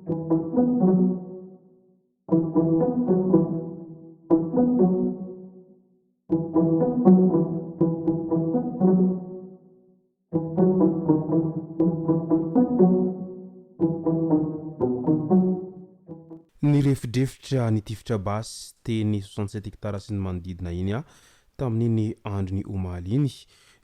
Nirefodrefotra nitifitra basy teny 67 hectares sy ny manodidina iny tamin'iny andron'ny omaly iny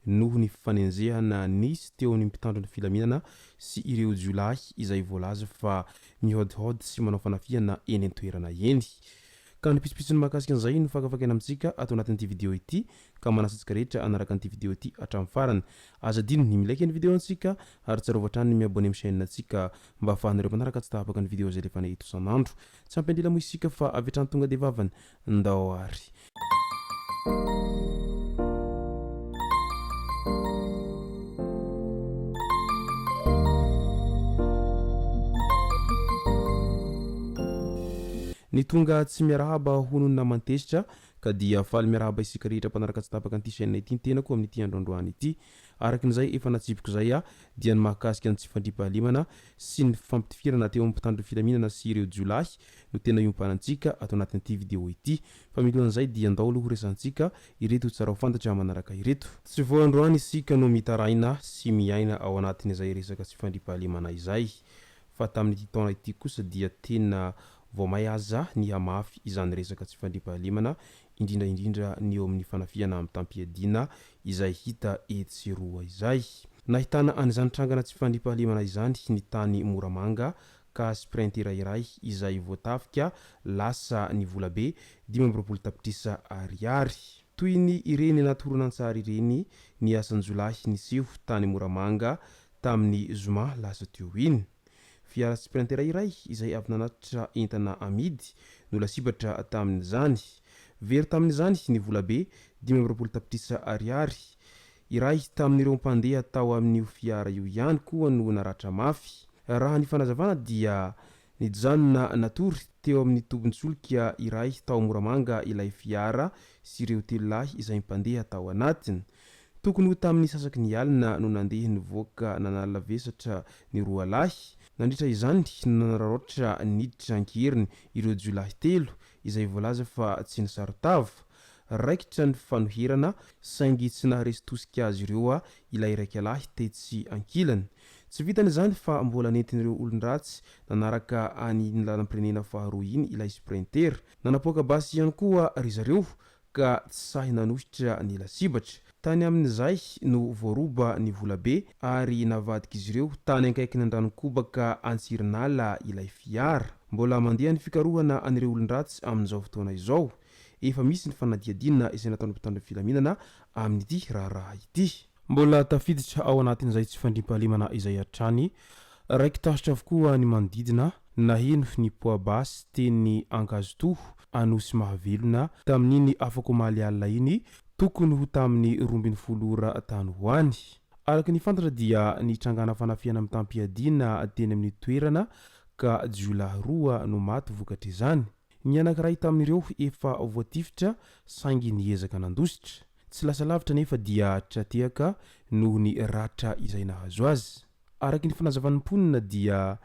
noho ny fifanenjehana nisy teo amin'ny mpitandro ny filaminana sy ireo jiolahy izay voalaza fa mihaodihaody sy manao fanafihana eny an-toerana eny. Ka ny pitsopitsony mahakasika an'izay no fakafakaina amintsika ato anatin'ity video ity ka manasa antsika rehetra hanaraka an'ity video ity hatramin'ny farany. Aza adino ny mi-like ny video antsika ary tsarovy hatrany ny mi-abonner amin'ny chaîne antsika mba ahafahanareo manaraka tsy tapaka ny video izay alefanay eto isan'andro. Tsy ampy andila moa isika fa avy hatrany tonga dia vavany. Ndao ary. Ny tonga tsy miarahaba hono ny naman'i Tezitra ka dia faly miarahaba isika rehetra mpanaraka tsy tapaka an'ity chaîne ity ny tenako amin'ity andro androany ity. Araka ny izay efa natsipiko izay aho dia ny mahakasika ny tsy fandriampahalemana sy ny fampitifirana teo amin'ny mpitandro ny filaminana sy ireo jiolahy no tena iompanantsika ato anatin'ity vidéo ity. Fa milohan'izay dia ndao aloha ho resahantsika ireto tsara ho fantatra manaraka ireto. Tsy vao androany isika no mitaraina sy miaina ao anatin'izay resaka tsy fandriampahalemana izay fa tamin'ity taona ity kosa dia tena vao may aza nihamafy izany resaka tsy fandriampahalemana indrindra indrindra ny eo amin'ny fanafihana mitam-piadiana izay hita etsy sy eroa izay. Nahitana an'izany trangana tsy fandriampahalemana izany ny tany Moramanga ka Sprinter iray izay voatafika lasa ny volabe 25 tapitrisa ariary. Toy ny ireny anaty horonantsary ireny ny asan-jiolahy niseho tany Moramanga tamin'ny zoma lasa teo iny. Fiara Sprinter iray izay avy nanatitra entana amidy no lasibatra tamin'izany. Very tamin'izany ny volabe 25 tapitrisa ariary. Iray tamin'ireo mpandeha tao amin'io fiara io ihany koa no naratra mafy. Raha ny fanazavana dia nijanona natory teo amin'ny tobin-tsolika iray tao Moramanga ilay fiara sy ireo telo lahy izay mpandeha tao anatiny. Tokony ho tamin'ny sasaky ny alina no nandeha nivoaka nanala vesatra ny roa lahy. Nandritra izany no nanararaotra niditra an-keriny ireo jiolahy telo izay voalaza fa tsy nisaron-tava. Raikitra ny fanoherana saingy tsy naharesy tosika azy ireo ilay iraika lahy tetsy ankilany. Tsy vitan'izany fa mbola nentin'ireo olon-dratsy nanaraka an'iny lalam-pirenena faharoa iny ilay sprinter. Nanapoaka basy ihany koa ry zareo ka tsy sahy nanohitra ny lasibatra. Tany amin'izay no voaroba ny volabe ary navadik'izy ireo tany ankaikin'Andranokobaka Antsirinala ilay fiara. Mbola mandeha ny fikarohana an'ireo olon-dratsy amin'izao fotoana izao. Efa misy ny fanadihadiana izay nataon'ny mpitandro ny filaminana amin'ity raharaha ity. Mbola tafiditra ao anatin'izay tsy fandriampahalemana izay hatrany. Raiki-tahotra avokoa ny manodidina naheno ny poa-basy teny Ankazotoho, Anosy Mahavelona, tamin'iny afak'omaly alina iny, tokony ho tamin'ny 12 ora tany ho any. Araka ny fantatra dia nitrangana fanafihana mitam-piadiana teny amin'ny toerana ka jiolahy roa no maty vokatr'izany. Ny anankiray tamin'ireo efa voatifitra saingy niezaka nandositra. Tsy lasa lavitra anefa dia tra-tehaka noho ny ratra izay nahazo azy. Araka ny fanazavan'ny mponina dia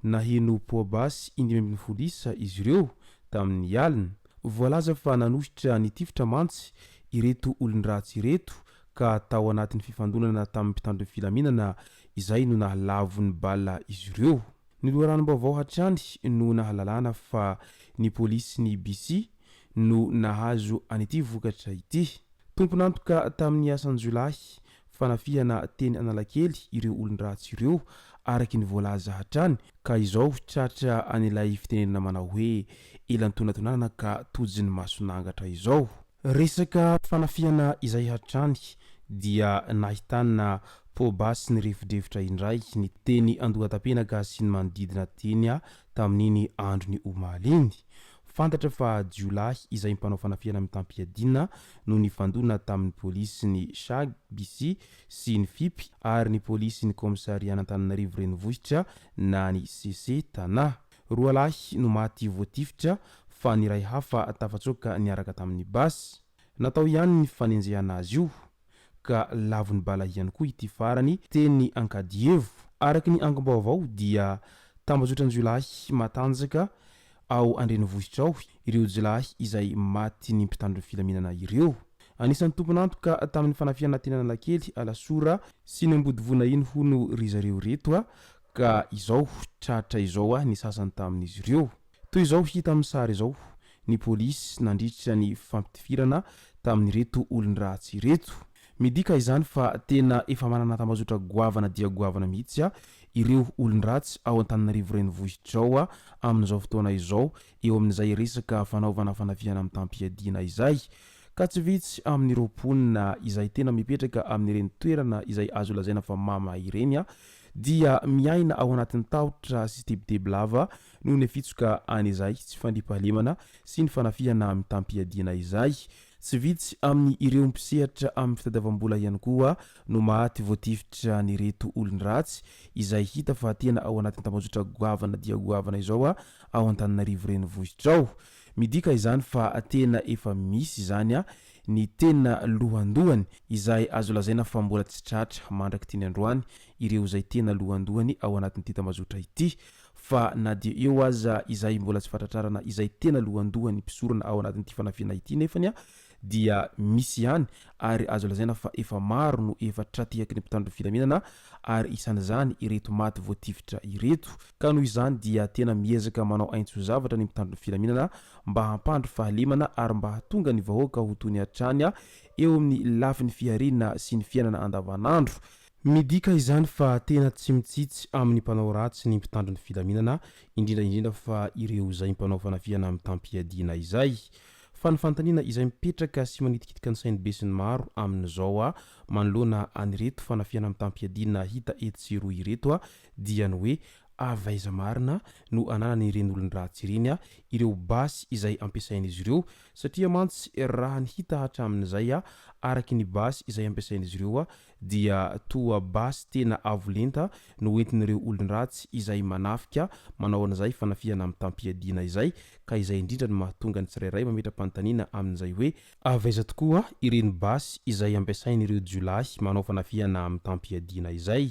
naheno poa-basy in-dimy ambin'ny folo isa izy ireo tamin'ny alina. Voalaza fa nanohitra nitifitra mantsy ireto olon-dratsy ireto ka tao anatin'ny fifandonana tamin'ny mpitandro ny filaminana izay no nahalavo ny bala izy ireo. Ny loharanom-baovao hatrany no nahalalana fa ny polisin'ny BC no nahazo an'ity vokatra ity. Tompon'antoka tamin'ny asan-jiolahy fanafihana teny Analakely ireo olon-dratsy ireo araka ny voalaza hatrany ka izao tratra an'ilay fitenenana manao hoe elan-tonatonana ka tojin'ny mason'angatra izao. Resaka fanafihana izay hatrany dia nahitana poa-basy nirefodrefotra indray ny teny Andohatapenaka sy ny manodidina teny tamin'iny andron'ny omaly iny. Fantatra fa jiolahy izay mpanao fanafihana mitam-piadiana no nifandona tamin'ny polisin'ny Shagc sy ny Fip ary ny polisin'ny kaomisarian'Antananarivo Renivohitra na ny CC Tana. Roa lahy no maty voatifitra fa ny iray hafa tafatsoaka niaraka tamin'ny basy. Natao ihany ny fanenjehana azy io ka lavon'ny bala ihany koa ity farany teny Ankadievo. Araka ny angom-baovao dia. Tambajotran-jiolahy matanjaka ao an-drenivohitra ao ireo jiolahy izay matin'ny mpitandro ny filaminana ireo. Anisan'ny tompon'antoka tamin'ny fanafihana teny Analakely, Alasora sy ny Ambodivona iny hono ry zareo ireto ka izao tratra izao ny sasany tamin'izy ireo. Toy izao hita amin'ny sary izao ny polisy nandritra ny fampitifirana tamin'ireto olon-dratsy ireto. Midika izany fa tena efa manana tambajotra goavana dia goavana mihitsy ireo olon-dratsy ao Antananarivo Renivohitra ao amin'izao fotoana izao eo amin'izay resaka fanaovana fanafihana mitam-piadiana izay. Ka tsy vitsy amin'ireo mponina izay tena mipetraka amin'ireny toerana izay azo lazaina fa mama ireny dia miaina ao anatin'ny tahotra sy tebiteby lava noho ny afitsoka an'izay tsy fandriampahalemana sy ny fanafihana mitam-piadiana izay. Tsy vitsy amin'ny ireo mpisehatra amin'ny fitadiavam-bola ihany koa no maty voatifitra an'ireto olon-dratsy izay hita fa tena ao anatin'ny tambajotra goavana dia goavana izao ao Antananarivo renivohitra ao. Midika izany fa tena efa misy izany ny tena lohandohany izay azo lazaina fa mbola tsy tratra mandrak'ity ny androany ireo izay tena lohandohany ao anatin'ity tambajotra ity fa na dia eo aza izay mbola tsy fatratrarana izay tena lohandohan'ny mpisorona ao anatin'ity fanafihana ity nefany dia misy ihany ary azo lazaina fa efa maro no efa tra-tehaky ny mpitandro ny filaminana ary isan'izany ireto maty voatifitra ireto ka noho izany dia tena miezaka manao aintso zavatra ny mpitandro ny filaminana mba hampandry fahalemana ary mba hahatonga ny vahoaka ho tony hatrany eo amin'ny lafiny fihariana sy ny fiainana andavanandro. Midika izany fa tena tsy mitsitsy amin'ny mpanao ratsy ny mpitandro ny filaminana, indrindra indrindra fa ireo izay mpanao fanafihana mitam-piadiana izay. Fa ny fanontaniana izay mipetraka sy manitikitika ny sain'ny besinimaro amin'izao manoloana an'ireto fanafihana mitam-piadiana hita etsy sy eroa ireto dia ny hoe avy aiza marina no ananan'ireny olon-dratsy ireny ireo basy izay ampiasain'izy ireo satria mantsy raha ny hita hatramin'izay araky ny basy izay ampiasain'izy ireo dia toa basy tena avo lenta no entin'ireo olon-dratsy izay manafika manao an'izay fanafihana mitam-piadiana izay ka izay indrindra no mahatonga ny tsirairay mametra-panontaniana amin'izay hoe avy aiza tokoa ireny basy izay ampiasain'ireo jiolahy manao fanafihana mitam-piadiana izay?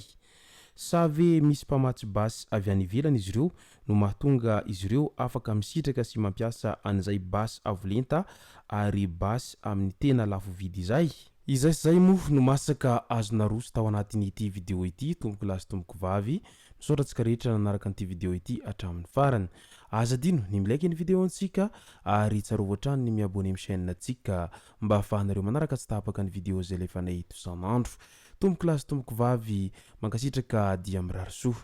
Sa ve misy mpamatsy basy avy any ivelany izy ireo no mahatonga izy ireo afaka misitraka sy mampiasa an'izay basy avo lenta ary basy amin'ny tena lafo vidy izay? Izay sy izay moa no masaka azo naroso tao anatin'ity video ity tompoko lahy sy tompoko vavy. Misaotra antsika rehetra nanaraka an'ity video ity hatramin'ny farany. Aza adino ny mi-like ny video antsika ary tsarovy hatrany ny mi-abonner amin'ny chaîne antsika mba ahafahanareo manaraka tsy tapaka ny video izay alefanay eto isan'andro. Tompoko lahy sy tompoko vavy, mankasitraka dia mirary soa.